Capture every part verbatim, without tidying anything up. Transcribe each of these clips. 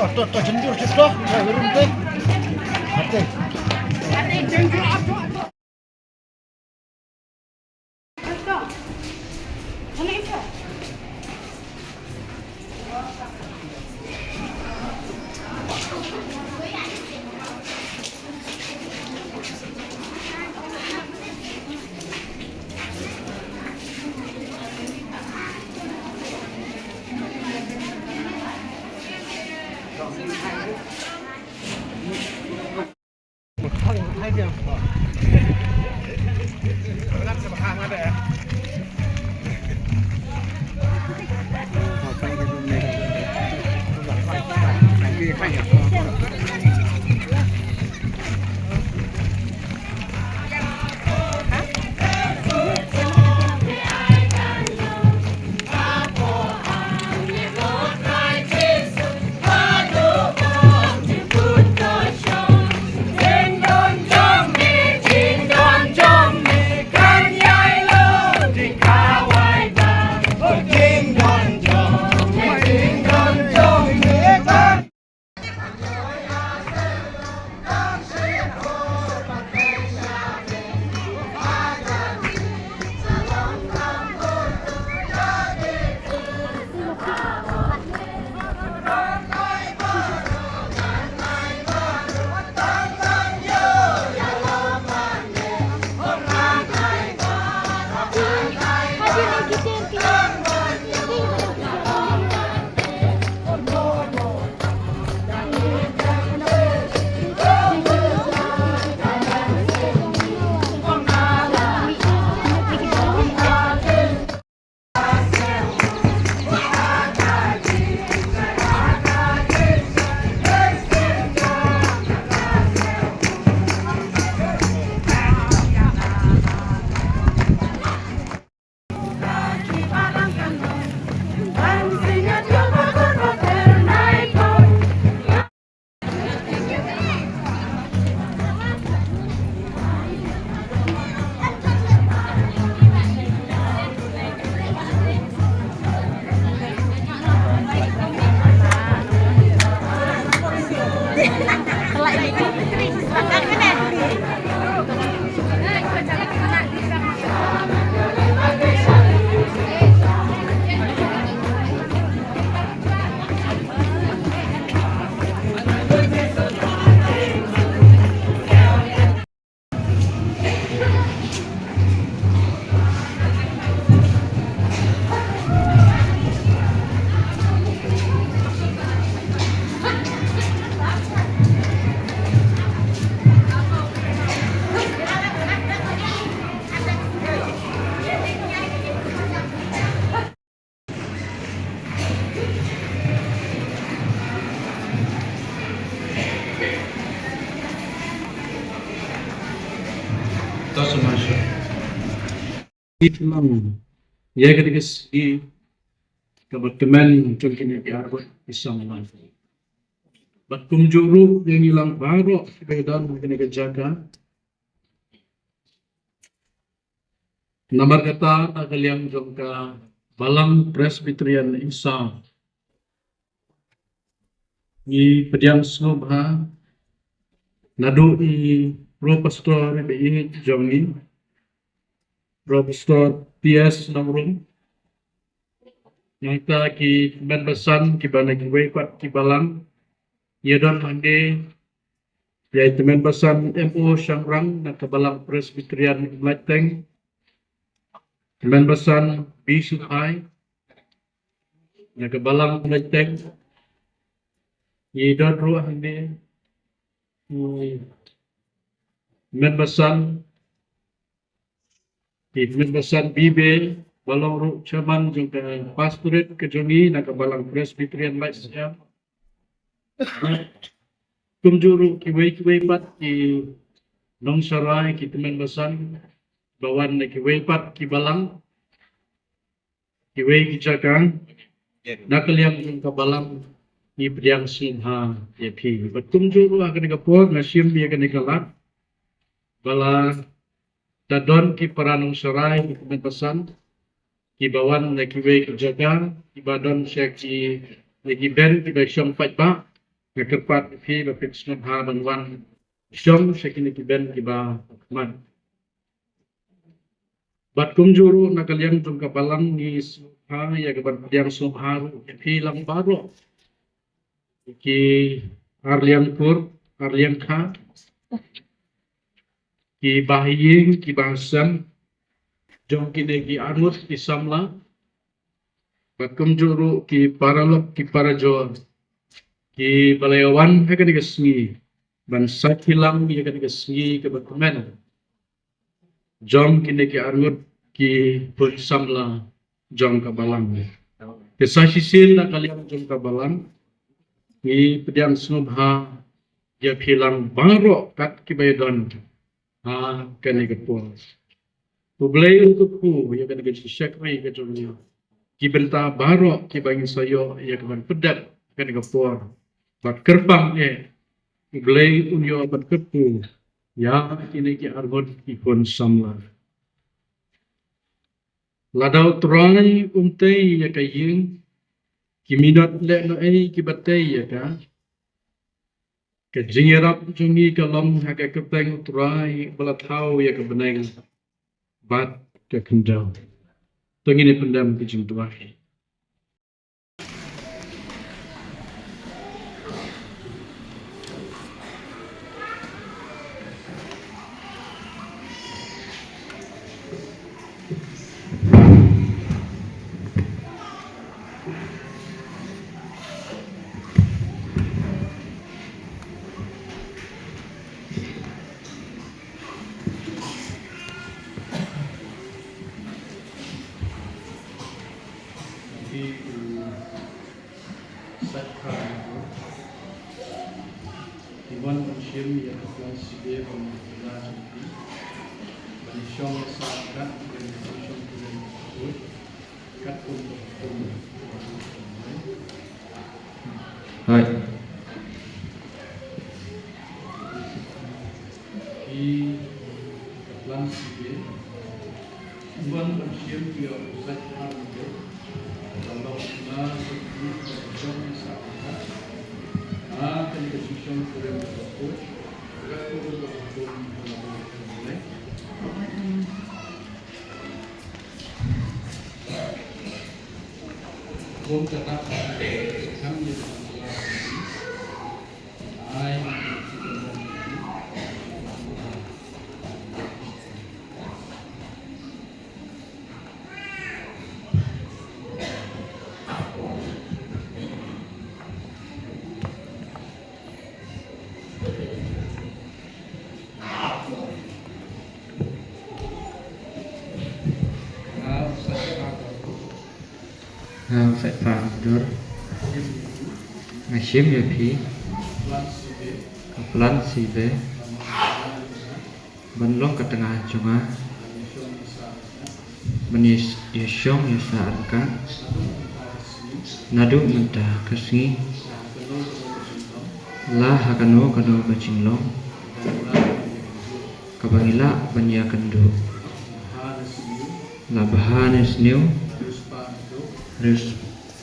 To, to, to, jemjur, jemjur, to, to, jemjur, to. Ate. Ïa kane ka sngi kaba tymmen jong kine ki arngut ki samla. Bad kumjuh ruh ïa ngi lang baroh kiba don ha kane ka jaka. Namar kata na ka liang jong ka Balang Presbyterian Isaw, ngi pdiang sngewbha naduh i Pro Pastor ba ïeit jong ngi, Pro Pastor P S Nongrum, nangta ki tymmen basan kiba na kiwei pat ki balang, ïa don hangne ïa i tymmen basan M O Shangrang na ka Balang Presbyterian Mlaitteng, tymmen basan B Suphai na ka Balang Mlaitteng, ïa don ruh hangne i tymmen basan Ki tymmen basan Bibe, ba long ruh chairman jong ka pastorate ka jong ngi na ka Balang Presbyterian Lightsound. Kumjuh ruh kiwei kiwei pat ki nongsharai, ki tymmen basan ba wan na kiwei pat ki balang, kiwei ki jaka, na ka liang jong ka balang, ngi pdiang sngewbha ïa phi. Bad kumjuh ruh ha kane ka por nga shim ïa kane ka lad ba la da don ki para nongsharai, ki tymmen basan kiba wan na kiwei ki jaka, kiba don sha ki, na ki bench kiba shong paidbah. Nga kyrpad ïa phi ba phin sngewbha ban wan shong sha kine ki bench kiba khmat. Bad kumjuh ruh na ka liang jong ka balang ngi sngewbha ïa ka ban pdiang sngewbha ruh ïa phi lang baroh, ki arliang kur, arliang kha, ki bahaïing, ki bahasem jong kine ki arngut ki samla, bad kumjuh ruh ki paralok ki parajor kiba la ïa wan ha kane ka sngi ban sakhi lang ïa kane ka sngi kaba tymmen jong kine ki arngut ki khun samla jong ka balang. Te sa shisien na ka liang jong ka balang ngi pdiang sngewbha ïa phi lang baroh kat kiba ïa don ha kane ka por. U Blei un kyrkhu ïa kane ka jingshakri ka jong ngi, ki bynta baroh kiba ngin sa ïoh ïa ka ban pyndep kane ka por. Bad kyrpang eh, U Blei un ïoh ban kyrkhu ïa kine ki arngut ki khun samla. Lada U Trai um tei ïa ka ïing, ki minot lehnohei kiba tei ïa ka, ka jingïarap jong ngi ka long ha ka kyrteng U Trai ba la thaw ïa ka bneng bad ka khyndew. To ngin ïa pyndem ka jingduwai. Ki u Sait Kha Ringkut ki wan ban shim ïa ka plan C B A ba ma ka la jong ki ban shong ïa sa kat ïa ka shong ki ren kut kat kum ka kum. Hai. Ki ka plan C B A. Wan ban shim ïa u Sait Kha Ringkut. Ka long na sa ki ka jong sa ka. Na Nga u Saitpha Madur. Nga shim ïa phi. Ka plan sibe. Ban long ka tnga jong nga. Ban ïa, ïashong ïasah ryngkat. Naduh mynta ka sngi. La ha kano kano ka jinglong. Kaba ngi lah ban ïakynduh. La bha ne sniew.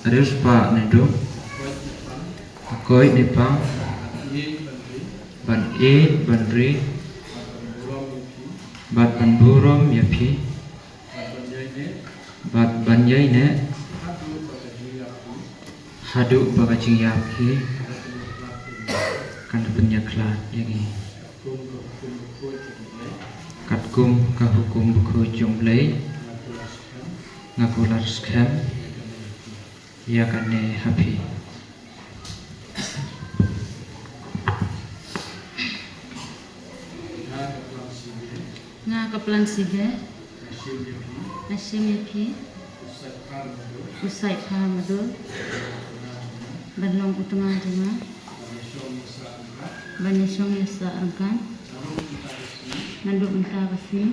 Riewspah ne duk. Koit ne pang. Ban ïeit ban ri. Bad ban burom ïa phi. Bad ban ïaineh. Haduh ba ka jingïap hi. Kan da pynïakhlad ïa ngi. Katkum ka hukum bakhuid jong U Blei. Nga kular skhem. Ïa kane ha phi. Nga ka plan sibe. Nga shim ïa phi. U Saitpha Madur. Ban long u tnga jong nga. Ban ïashong ïasah ryngkat. Naduh mynta ka sngi.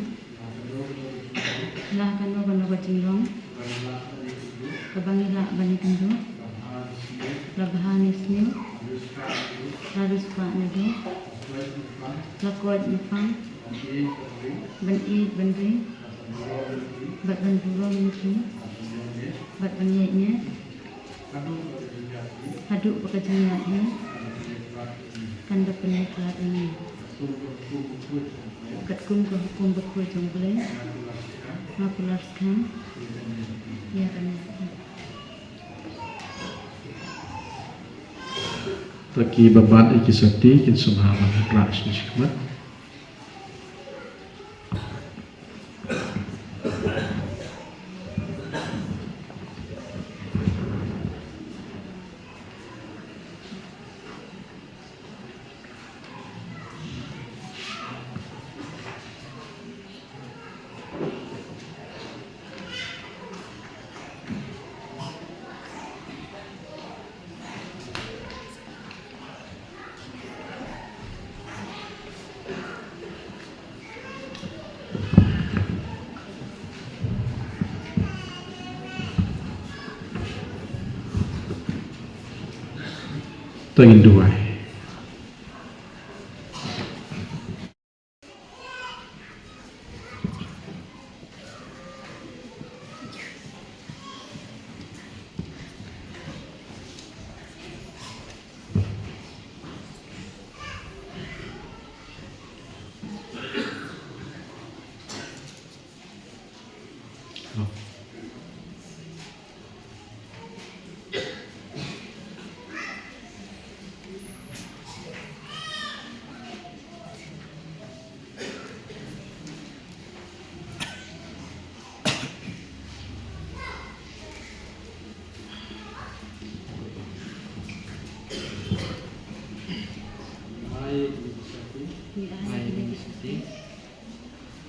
La kano kano ka jinglong. Kaba ngi lah ban ïakynduh. La bha ne sniew. La riewspah ne duk. La koit ne pang. Ban ïeit ban ri. Bad ban burom ïa phi. Bad ban ïaineh. Haduh ba ka jingïap hi. Kan da pynïakhlad ïa ngi. Katkum ka hukum bakhuid jong U Blei. Nga kular skhem. Ïa kane. Te kiba bat ïa ki sopti kin sumar ban rah sha khmat. To ngin duwai.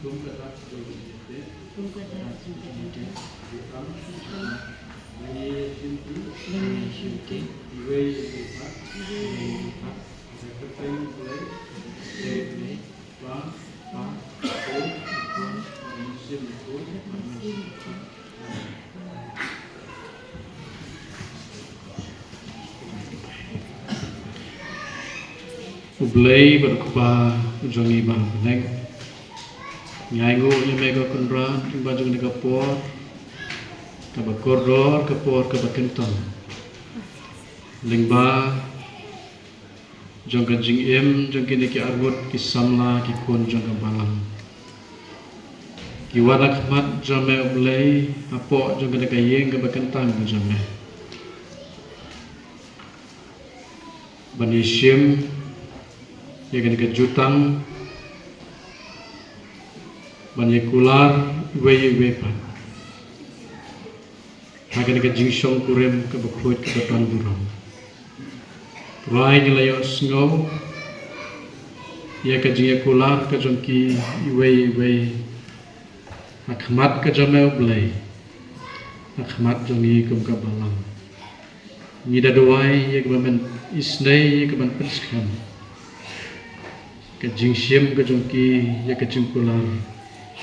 Kum ka dak jong ka jingïadei. Kum ka dak jong ka jingïadei. Bad ka shimti. Bad ka shimti. Iwei ïa i Kpa. Iwei ïa i Kpa. Bad ka kyrteng U Blei. Bad ka kyrteng U Blei. Kpa, Kpa, Khun, Khun, Mynsiem Bakhuid. Mynsiem Bakhuid. U Blei bad U Kpa jong ngi ba ha bneng. Ngi ainguh ïa me ko Kynrad lyngba jong kane ka por kaba kordor, ka por kaba kyntang. Lyngba jong ka jingim jong kine ki arngut ki samla ki khun jong ka balang, ki wan ha khmat jong me U Blei, hapoh jong kane ka ïing kaba kyntang jong me, ban ïashim ïa kane ka jutang, ban ïakular iwei ïa iwei pat ha kane ka jingshongkurim kaba khuid kaba don burom. Trai, ngi la ïohsngew ïa ka jingïakular ka jong ki iwei ïa iwei ha khmat ka jong me U Blei, ha khmat jong ngi kum ka balang. Ngi da duwai ïa kaba men isynei, ïa kaban pynskhem ka jingshim ka jong ki ïa ka jingkular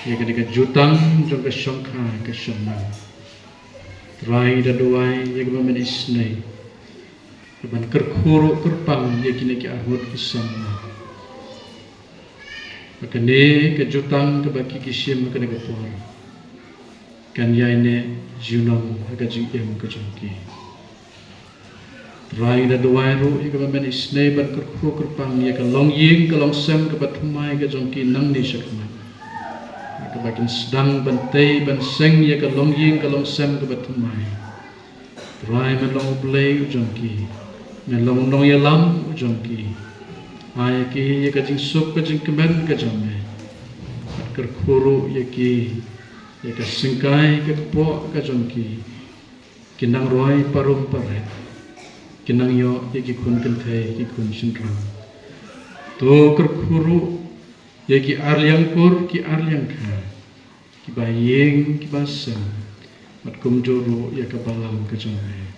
ïa kane ka jutang jong ka shongkha ka shongman. Trai, ngi da duwai ïa kaba men isynei, kaban kyrkhu ruh kyrpang ïa kine ki arngut ki samla, ba kane ka jutang kaba ki, ki shim ha kane ka por kan ïaineh junom ha ka jingim ka jong ki. Trai, ngi da duwai ruh ïa kaba men isynei ban kyrkhu kyrpang ïa ka longïing ka longsem kaba thymmai ka jong ki nangne shakhmat, ha kaba kin sdang ban tei ban seng ïa ka longïing ka longsem kaba thymmai. Trai, men long U Blei u jong ki, men long u nongïalam u jong ki. Ai ïa ki ïa ka jingsuk ka jingkmen ka jong me, bad kyrkhu ruh ïa ki ïa ka syngkai ka kpoh ka jong ki, kin nang roi parum paret, kin nang ïoh ïa ki khun kynthei ki khun shynrang. To kyrkhu ruh ïa ki arliang kur ki arliang kha, kiba ïing kiba sem, bad kumjuh ruh ïa ka balang ka jong me.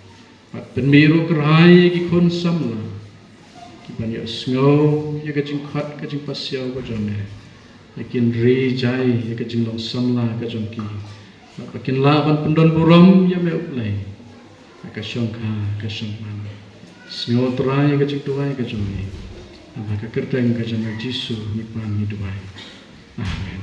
Bad pynmih ruh kyrhai ïa ki khun samla kiban ïohsngew ïa ka jingkhot ka jingpasiaw ka jong me, ba kin ri jai ïa ka jinglong samla ka jong ki, bad ba kin lah ban pyndon burom ïa me U Blei ha ka shongkha ka shongman. Sngew Trai ïa ka jingduwai ka jong ngi, ha ka kyrteng ka jong U Jisu ngi pan ngi duwai. Amen.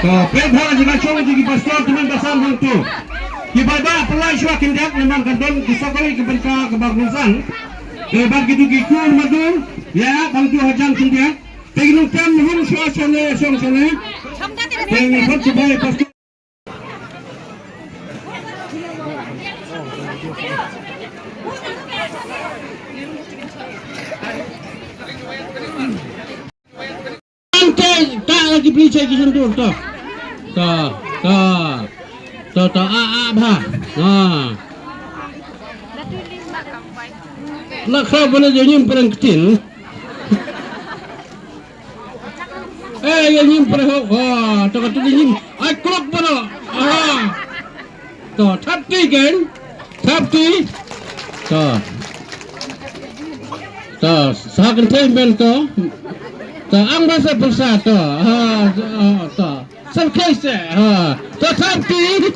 To, peit ha jaka shong jong ki pastor tymmen basan hangto. Ki bai ba pynlait shuwa khyndiat namar ka don ki sakhi ki bynta kaba kongsan. Te bad kito ki kur madu, ïa hangto hajan khyndiat. Te ki nongtem hum shuwa shane shong shane. Te ngi khot shuwa ïa pastor. Ante ta lagi beli cai ki sentur to. To, to. To, to, a, a, bha. Ha. Nak kau boleh jadi perang kecil. Eh, ïa nyim pyrshah. Oh, to kata ïa nyim. Ai klok bano. Ah. To, thap ti kan. Thap ti. To. To, sa kan thai ben to. To, ang basa basa to. Ah, to, to. San kai se. Ah. To, thap ti.